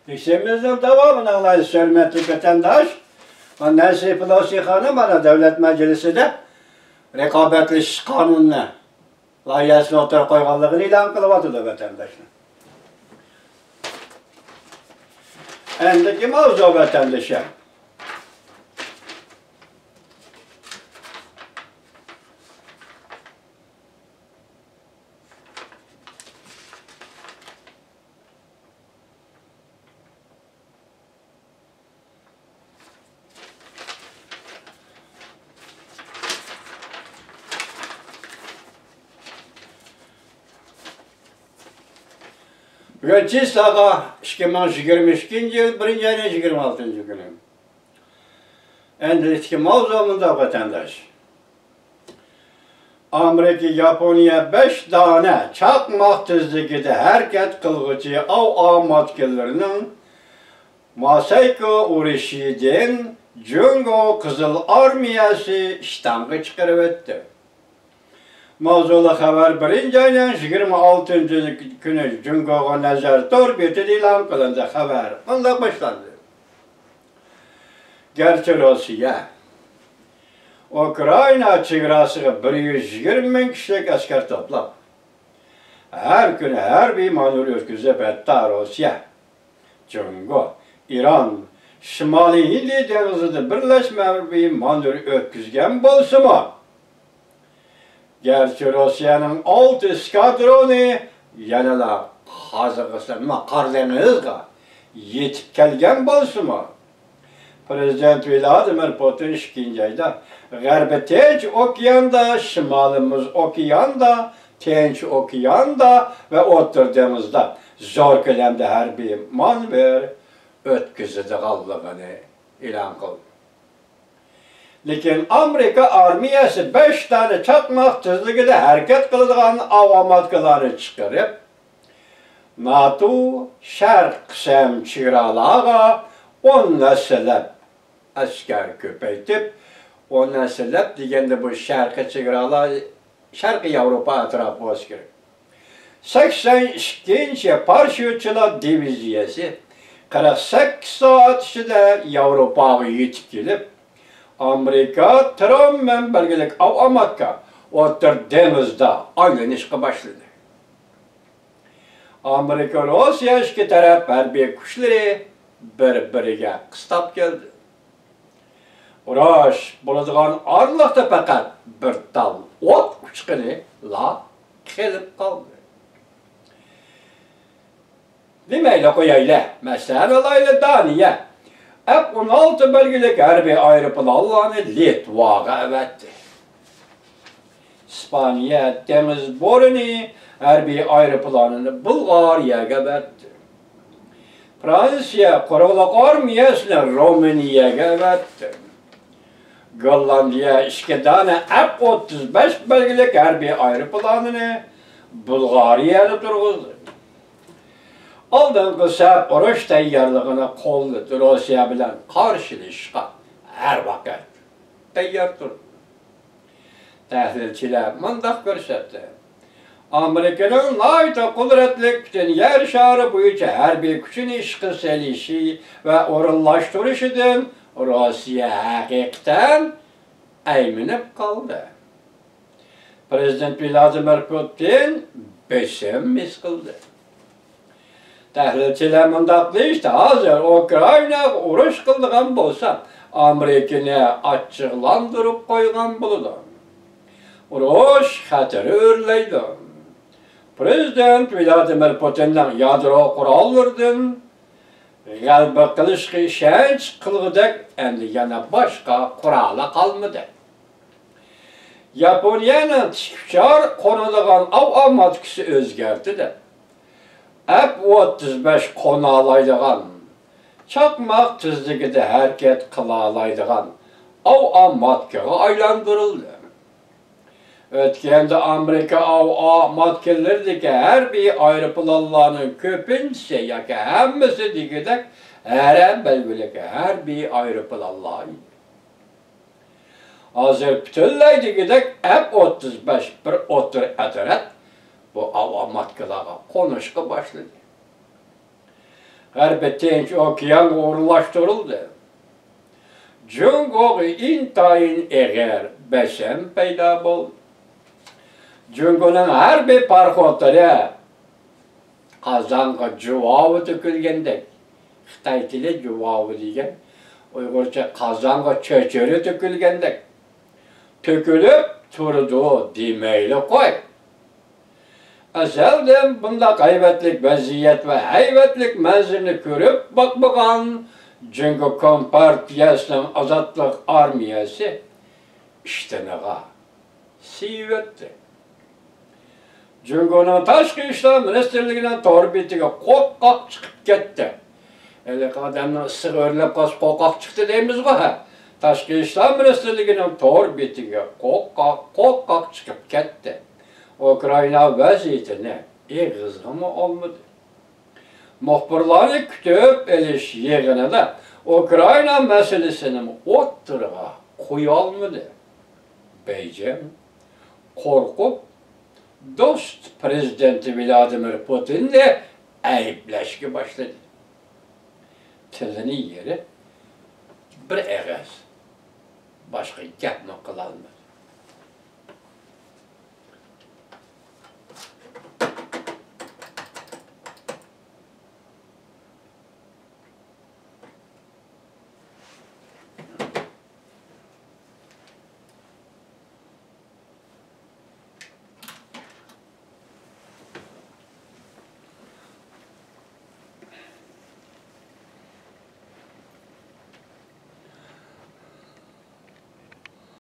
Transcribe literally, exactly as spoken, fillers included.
بېسىمىزنىڭ داۋامىنى ئاڭلايسىز، ھۆرمەتلىك ۋەتەنداش. نەنسى پېلوسى خانىم مانا دۆلەت مەجلىسىدە رىقابەتلىشىش قانۇنىنى لايىھەسىنى ئوتتۇرىغا قويغانلىقىنى ئېلان قىلىۋاتىدۇ، ۋەتەنداشلار. ئەندىكى ماۋزۇ، ۋەتەنداشلار. بۈگۈن چىسلاغا ئىككى مىڭ يىگىرمە ئىككىنچى يىل بىرىنچى ئاينىڭ يىگىرمە ئالتىنچى كۈنى. ئەندىكى ماۋزۇ مۇنداق، ۋەتەنداش. ئامېرىكا ياپونىيە بەش دانە چاقماق تېزلىكىدە ھەرىكەت قىلغۇچى ئاۋۇ ماتكىلىرىنىڭ ماسايكو ئۇرۇشىدىن جۇڭگو قىزىل ئارمىيەسى ئىشتانغا چىقىرىۋەتتى. ماۋزۇلۇق خەۋەر بىرىنچى ئاينىڭ يىگىرمە ئالتىنچى كۈنى جۇڭگوغا نەزەر تور بېتىدە ئېلان قىلىندى. خەۋەر مۇنداق باشلاندى. گەرچە روسىيە ئۇكرائىنا چېگراسىغا بىر يۈز يىگىرمە مىڭ كىشىلىك ئەسكەر توپلاپ، ھەر كۈنى ھەربىي مانېۋىر ئۆتكۈزۈپ، ھەتتا روسىيە جۇڭگو، ئىران، شىمالىي ھىندى دېڭىزىدا بىرلەشمە ھەربىي مانېۋىر ئۆتكۈزگەن بولسىمۇ، گەرچە روسىيەنىڭ ئالتە ئىسكادرونى يەنىلا قازاقىستان، قارا دېڭىزغا يېتىپ كەلگەن بولسىمۇ، پىرېزىدېنت ۋلادىمىر پۇتىن ئىككىنچى ئايدا غەربىي تىنچ ئوكياندا، شىمالىي مۇز ئوكياندا، تىنچ ئوكياندا ۋە ئوتتۇرا دېڭىزدا زور كۆلەمدە ھەربىي مانېۋىر ئۆتكۈزىدىغانلىقىنى ئېلان قىلدى. لېكىن ئامېرىكا ئارمىيەسى بەش دانە چاقماق تېزلىكىدە ھەرىكەت قىلىدىغان ئاۋاماتكىلارنى چىقىرىپ، ناتو شەرق قىسىم چېگرالارغا ئون ھەسسىلەپ ئەسكەر كۆپەيتىپ، ئون ھەسسىلەپ دېگەندە بۇ شەرقىي چېگرالار، شەرقىي ياۋروپا ئەتراپى بولسا كېرەك. سەكسەن ئىككىنچى پاراشيۇتچىلار دىۋىزىيەسى قىرىق سەككىز سائەت ئىچىدە ياۋروپاغا يېتىپ كېلىپ، ئامېرىكا ترامپ بىلەن بەلگىلىك ئاۋاماتكا ئوتتۇرا دېڭىزدا ئايلىنىشقا باشلىدى. ئامېرىكا، روسىيە ئىككى تەرەپ ھەربىي كۈچلىرى بىر-بىرىگە قىستاپ كەلدى. ئۇرۇش بولىدىغان ئارىلىقتا پەقەت بىر تال ئوت ئۇچقىنىلا قېلىپ قالدى. دېمەيلى قويايلى، مەسىلەن ئالايلى، دانىيە ئەف ئون ئالتە بەلگىلىك ھەربىي ئايروپىلانلارنى لىتۋاغا ئەۋەتتى. ئىسپانىيە دېڭىز بورىنى ھەربىي ئايروپىلانىنى بۇلغارىيەگە بەردى. فرانسىيە قۇرۇقلۇق ئارمىيەسىنى رومىنىيەگە بەردى. گوللاندىيە ئىككى دانە ئەف ئوتتۇز بەش بەلگىلىك ھەربىي ئايروپىلانىنى بۇلغارىيەدە تۇرغۇزدى. ئالدىنقى سەپ ئۇرۇش تەييارلىقىنى قوللىدى، روسىيە بىلەن قارشىلىشىشقا ھەر ۋاقىت تەييار تۇردى. تەھلىلچىلەر مۇنداق كۆرسەتتى: ئامېرىكىنىڭ ناھايىتى قۇدرەتلىك پۈتۈن يەر شارى بويىچە ھەربىي كۈچىنى ئىشقا سېلىشى ۋە ئورۇنلاشتۇرۇشىدىن روسىيە ھەقىقەتەن ئەيمىنىپ قالدى. پىرېزىدېنت ۋلادىمىر پۇتىن بېسىم ھېس قىلدى. تەھلىلچىلەر مۇنداق دېيىشتى: ھازىر ئۇكرائىناغا ئۇرۇش قىلىدىغان بولسا، ئامېرىكىنى ئاچچىقلاندۇرۇپ قويغان بولىدۇ. ئۇرۇش خەتىرى ئۆرلەيدۇ. پىرېزىدېنت ۋلادىمىر پۇتىننىڭ يادرو قوراللىرىدىن غەلىبە قىلىشقا ئىشەنچ قىلغۇدەك ئەمدى يەنە باشقا قورالى قالمىدى. ياپونىيەنىڭ تىك ئۇچار قونىدىغان ئاۋاماتكىسى ئۆزگەردى دەپ، ئەف ئوتتۇز بەش قونالايدىغان، چاقماق تېزلىكىدە ھەرىكەت قىلالايدىغان ئاۋاماتكىغا ئايلاندۇرۇلدى. ئۆتكەندە ئامېرىكا ئاۋاماتكىلىرىدىكى ھەربىي ئايروپىلانلارنىڭ كۆپىنچىسى ياكى ھەممىسى دېگۈدەك ھەرە بەلگىلىك ھەربىي ئايروپىلانلار ئىدى. ھازىر پۈتۈنلەي دېگۈدەك ئەف ئوتتۇز بەش بىر ئوتتۇرا ئەترەت بۇ ئاۋاماتكىلارغا قونۇشقا باشلىدى. غەربىي تىنچ ئوكيانغا ئورۇنلاشتۇرۇلدى. جۇڭگوغا ئىنتايىن ئېغىر بېسىم پەيدا بولدى. جۇڭگونىڭ ھەربىي پاراخوتلىرى قازانغا جۇۋاۋى تۆكۈلگەندەك، خىتاي تىلى جۇۋاۋى دېگەن، ئۇيغۇرچە قازانغا چۆچۈرە تۆكۈلگەندەك تۆكۈلۈپ تۇرىدۇ دېمەيلى قوي. ئەزەلدىن بۇنداق ھەيۋەتلىك ۋەزىيەت ۋە ھەيۋەتلىك مەنزىرىنى كۆرۈپ باقمىغان جۇڭگو كومپارتىيەسىنىڭ ئازادلىق ئارمىيەسى ئىشتىنىغا سىيىۋەتتى. جۇڭگونىڭ تاشقى ئىشلار مىنىستىرلىكىنىڭ تور بېتىگە قورقاق چىقىپ كەتتى. ھېلىقى ئادەمنىڭ ئىسسىقى ئۆرلەپ قالسا، قورقاق چىقتى دەيمىزغۇ، ھە؟ تاشقى ئىشلار مىنىستىرلىكىنىڭ تور بېتىگە قورقاق، قورقاق چىقىپ كەتتى. ئۇكرائىنا ۋەزىيىتىنى ئېغىزغىمۇ ئالمىدى. مۇخبىرلارنى كۈتۈپ ئېلىش يىغىنىدا ئۇكرائىنا مەسىلىسىنىمۇ ئوتتۇرىغا قويالمىدى. بېيجىڭ قورقۇپ، دوست پىرېزىدېنتى ۋلادىمىر پۇتىننى ئەيىبلەشكە باشلىدى. تىلىنى يېرىپ، بىر ئېغىز باشقا گەپمۇ قىلالمىدى.